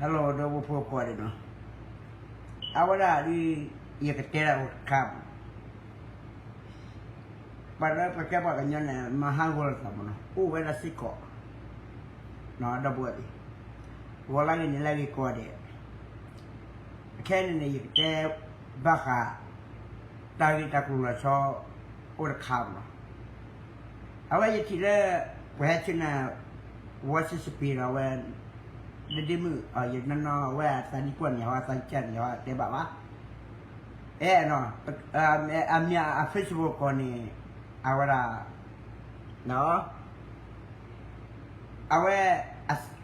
ဟဲလီၤဒီးပဖိကိးဂၤဒဲးနီၤ, အဝဲဒၣ်ဒ် ယကတဲဒၣ်အိၣ်တခါမး, ပှၤလၢပကဲပှၤကညီန့ၣ် မၤဟးဂီၤလိာ်သးမးနီၤ, အိၣ်ဝဲဒၣ်စ့ၢ်ကီး, ဒီပုၢ်ဝဲၢ်သ့ၣ်, ဂီၤလၢဂ့ၤန့ၣ်လၢဂ့ၤကိးဂၤဒဲး, အခဲအံၤန့ၣ်န့ၣ် ယကတဲဘၣ်ဃး တၢ်ဂ့ၢ်တၢ်ကျိၤလီၤဆီ အိၣ်တခါမးနီၤ, အဝဲယထံၣ်လၢ ပှၤဟဲဆှၢန့ၢ် ဝီစံစပံးဒီးအဝဲ ဒဒ့မုၣ် ယနီၢ်နီၢ်အဝဲအသးဒံကွၢ်န့ၣ် အဝဲအသးကစၢ်န့ၣ် အဝဲတဲဘၣ်ဘၣ်, အဲ အမ့ၢ်အ Facebook ကိးန့ၣ် အဝဲဒၣ် အဝဲ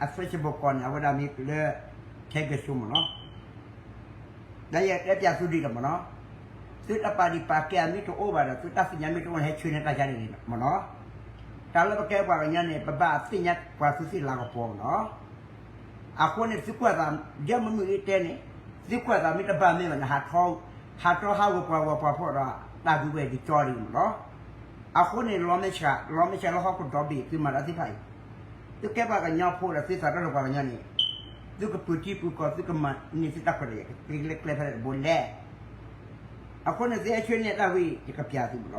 အ Facebook ကိးန့ၣ် အဝဲဒၣ်မ့ၢ်လၢ ထဲက့ၤဆိမးနီၤ, ဒီးယတဲပၠးသုဒ်လီၤမးနီၤ, သုတၢ်ပာ်ဒံးပာ်ကဲအမ့ၢ်တအိၣ်ဘၣ်ဒီး သုတၢ်သ့ၣ်ညါမ့ၢ်တအိၣ်န့ၣ် ဟဲဆှၢန့ၢ်တၢ်ယါန့ၣ်မးနီၤ, တၢ်လၢပကဲပှၤကညီန့ၣ် ပဘၣ်သ့ၣ်ညါပှၤသုသ့ၣ်လၤကပီၤမးနီၤ, အဃိန့ၣ် သုကွၢ်သး ဒ်မုၢ်မုၢ်အံၤတဲန့ၣ်, သုကွၢ်သးမ့ၢ်တဘၣ်မ့ၢ်ဘၣ်န့ၣ် ဟးထီၣ်ဟးဂီၤပှၤဂီၤပှၤဖှီၣ်ဒီး တၢ်ဒုးဝဲဒ်ကၠီဒ်မးနီၤ, အဃိန့ၣ် လီၤမဲာ်ဆှး လီၤမဲာ်ဆှးလၢဟီၣ်ခိၣ်ဒီဘ့ၣ် သုမၤတၢ်သ့ၣ်တဖၣ်အံၤ, သုကဲပှၤကညီဖိဒီးသုသးထီၣ်လၢပှၤကညီန့ၣ်, သုကပုၢ်ထံပုၢ်ကီၢ် သုကမၤန့ၢ်သုတၢ်ခွဲးတၢ်ယာ် ကကျဲကျဲဖဲလဲၣ်တဘိလဲၣ်, အဃိန့ၣ် သုဟဲဆှၢန့ၢ်တၢ်ဝံၤ ယကပၠးသုမးနီၤ,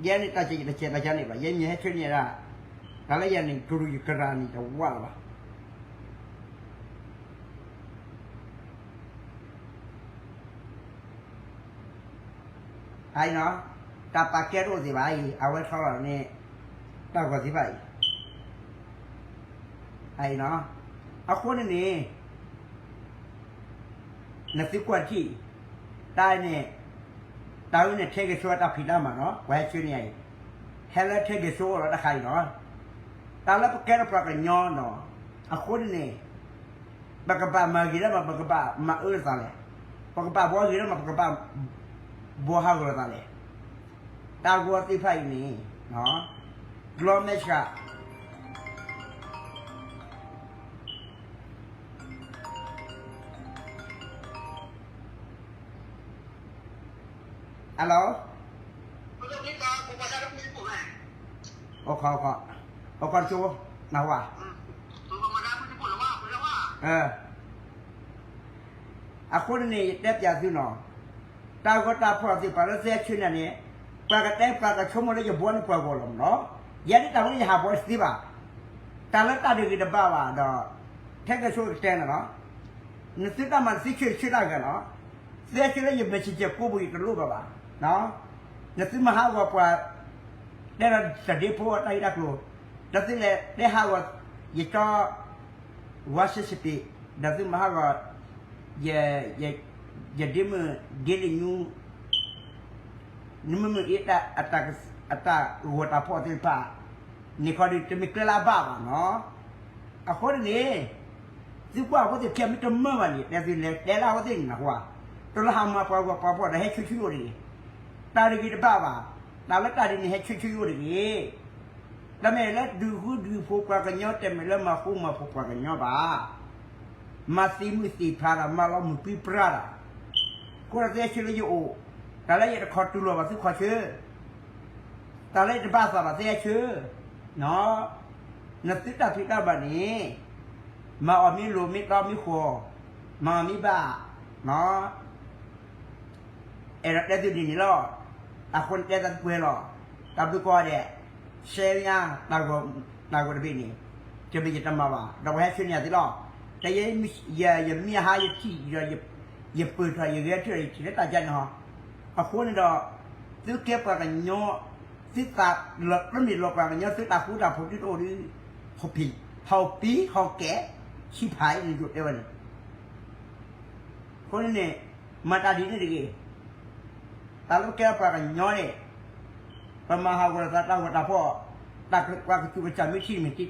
ယဲန့ၣ်တၢ်ကဲယတကဲတၢ်ကဲန့ၣ်ဘၣ်, ယဲမ့ၢ်ဟဲဆှၢန့ၢ်ဒၣ်, တၢ်လၢယၤန့ၣ် ကရူၢ်ယကရၢန့ၣ်တဝၢလၢၤဘၣ် အံၤနီၤ, တၢ်ပာ်ကဲတအိၣ်သ့ဘၣ်အံၤ အဝဲထီၣ်လီၤန့ၣ်, တၢ်ဂီၤသ့ၣ်တဖၣ်အံၤ, အံၤနီၤ, အဃိန့ၣ်န့ၣ် နသုကွၢ်ထံၣ်, တၢ်န့ၣ်, တၢ်ဝဲန့ၣ်ထဲက့ၤဆိတၢ်ဖံးတၢ်မၤနီၤ ပှၤဟဲဆှၢန့ၢ်အံၤ, ဟဲလၢထဲက့ၤဆိလီၤတၢ်ခါအံၤနီၤ, တၢ်လၢပကဲထီၣ်ပှၤကညီနီၤ, အဃိန့ၣ်န့ၣ် ပကဘၣ်မၤဂ့ၤဒၣ်မး ပကဘၣ်မၤအၢလိာ်သးလဲၣ်, ပကဘၣ်ဘှီဂ့ၤဒၣ်မး ပကဘၣ်ဘှီဟးဂီၤလိာ်သးလဲၣ်, တၢ်ဂီၤသ့ၣ်တဖၣ်အံၤန့ၣ်, လီၤမဲာ်ဆှး Hello, အိၣ်ခီ, အိၣ်ခီတကၠိ, နၢ်ဟူဧါ, အဃိန့ၣ်န့ၣ် ယတဲပၠးသုနီၤ, တၢ်ဂီၤတၢ်ဖီၣ်သ့ၣ်တဖၣ်လၢသုဟဲဆှၢန့ၢ်န့ၣ်, ပှၤကတဲပှၤကဆိကမိၣ်လၢယဘှီန့ၢ်ပှၤဂီၤလီၤမးနီၤ, ယဲဒၣ်တၢ်ဝဲန့ၣ်ယဟးဘှီတသ့ဘၣ်, တၢ်လၢတၢ်တဂ့ၤတဘၣ်ဘၣ်ဒီး, ထဲက့ၤဆိကတဲန့ၣ်လီၤ, နသုတၢ်မၤနသုဆှၢဆှၢတၢ်ဂၤလီၤ, သုဟဲဆှၢလၢယ messenger ကိးပူၤ ယတလိၣ်ဘၣ်ဘၣ်, နသုမၤဟးဂီၤပှၤ တဲလီၤတဒ့ဖိတၢ်ဂ့ၢ်တၢ်ကျိၤ, ဒီးသုလဲၤတဲဟးဂီၤ ယကၠီ ဝါစံစပံး, ဒီးသုမၤဟးဂီၤ ယဒ့မုၣ်ဒ့လံာ်ညူ, နမ့မ့ၢ်အ့ၣ် အတၢ်ဂီၤတၢ်ဖီၣ်သ့ၣ်တဖၣ်, န့ၣ်ခီဒီး တမ့ၢ်ကျဲလၢအဘၣ်ဘၣ်နီၤ, အဃိန့ၣ်န့ၣ်, သုကွၢ်အဝဲသ့ၣ်ခံဂၤမ့ၢ်တမၢဘၣ်န့ၣ် တဲသုလဲၤတဲလၢအဝဲသ့ၣ်န့ၣ်နၢ်ဟူဧါ, တလၢဟးမၤပှၤဂီၤပှၤဖီၣ်ဒီးဟဲဆှၢဆှၢယအိၣ်တဂ့ၤ, တၢ်တဂ့ၤတဘၣ်ဘၣ်, တၢ်လၢတၢ်ဒ်န့ၣ်ဟဲဆှၢဆှၢယအိၣ်တဂ့ၤ တမ့ၢ်လၢဒုးဃူဒုးဖိးပှၤကညီ တမ့ၢ်လၢမၤဃူမၤဖိးပှၤကညီဘၣ်, မၤသံမုၢ်သံဖျါဒီး မၤလီၤမုၢ်ပြံပြါဒီး, အဃိဒီးသုဟဲဆှၢလၢယအိၣ်, တၢ်လၢယတခီတုၤလီၤဘၣ်သုခီဆှၢ, တၢ်လၢယတဘၣ်သးဘၣ်သုဟဲဆှၢ, နသုတၢ်ဖံးတၢ်မၤန့ၣ်, မၤအီၤမ့ၢ်လိၤမ့ၢ်တီမ့ၢ်ဃီ, မၤအီၤမ့ၢ်ဘၣ်, အဲၣ်ဒိးတဲသုဒ်န့ၣ်လီၤ, အဃိန့ၣ်တဲသးသပှဲၤလီၤ, တၢ်ဘျုးကိးဂၤဒဲး, ရှဲညါ, တၢ်ဂီၤတဘ့ၣ်န့ၣ်, တမ့ၢ်ယတမၤဘၣ် ဒီးပှၤဟဲဆှၢန့ၢ်ယၤသ့လီၤ, တယဲ, ယမ့ၢ်ဟါယထံၣ်ဒီး, ယပၢၢ်ထီၣ်ယဂဲၤထၢၣ်ယထံၣ်လၢတၢ်ကန့ၣ်ဟီ, အဃိန့ၣ်ဒီး, သုကဲပှၤကညီ, သုသးလီၤတမ့ၢ်လီၤပှၤကညီ သုတၢ်ဃူတၢ်ဖိးဒ်တအိၣ်ဒီး, ဟီၣ်ပံၤ, ဟီၣ်ကဲ, ဆံဖးအံၤန့ၣ်ယိၤတဲဝဲန့ၣ် အဃိန့ၣ်န့ၣ်, မၤတၢ်ဒ်န့ၣ်တဂ့ၤ, တၢ်လၢပကဲပှၤကညီန့ၣ်, ပမၤဟးဂီၤလိာ်သးတၢ်ဂီၤတၢ်ဖီၣ်, တၢ်ပှၤကစူၢ်ကစၢ်မ့ၢ်ထံၣ်မ့ၢ်တ,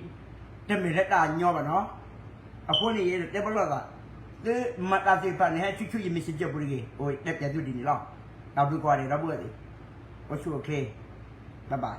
တမ့ၢ်လၢတၢ်ညီဘၣ်နီၤ, အဃိန့ၣ်ယတဲပလီၢ်သး, သုမၤတၢ်သ့ၣ်တဖၣ်န့ၣ် ဟဲဆှၢဆှၢယ messenger ပူၤတဂ့ၤ, အိၣ်တဲပၠးသုဒ်န့ၣ်လီၤ, တၢ်ဘျုးကိးဂၤဒဲးဒီပုၢ်ဝဲၢ်သ့ၣ်, အိၣ်ဆူၣ်အိၣ်ချ့, bye bye.